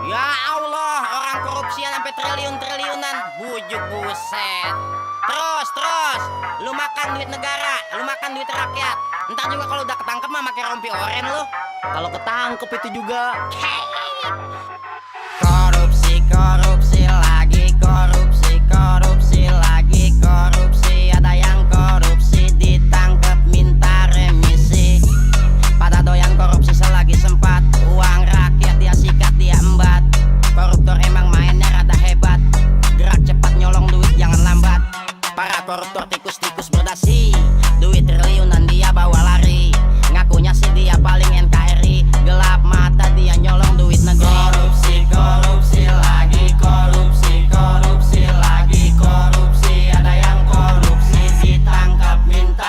Ya Allah, orang korupsian sampai triliun-triliunan, bujuk buset. Terus, lu makan duit negara, lu makan duit rakyat. Entar juga kalau udah ketangkep mah pakai rompi oren lu. Kalau ketangkep itu juga. Korupsi, korupsi.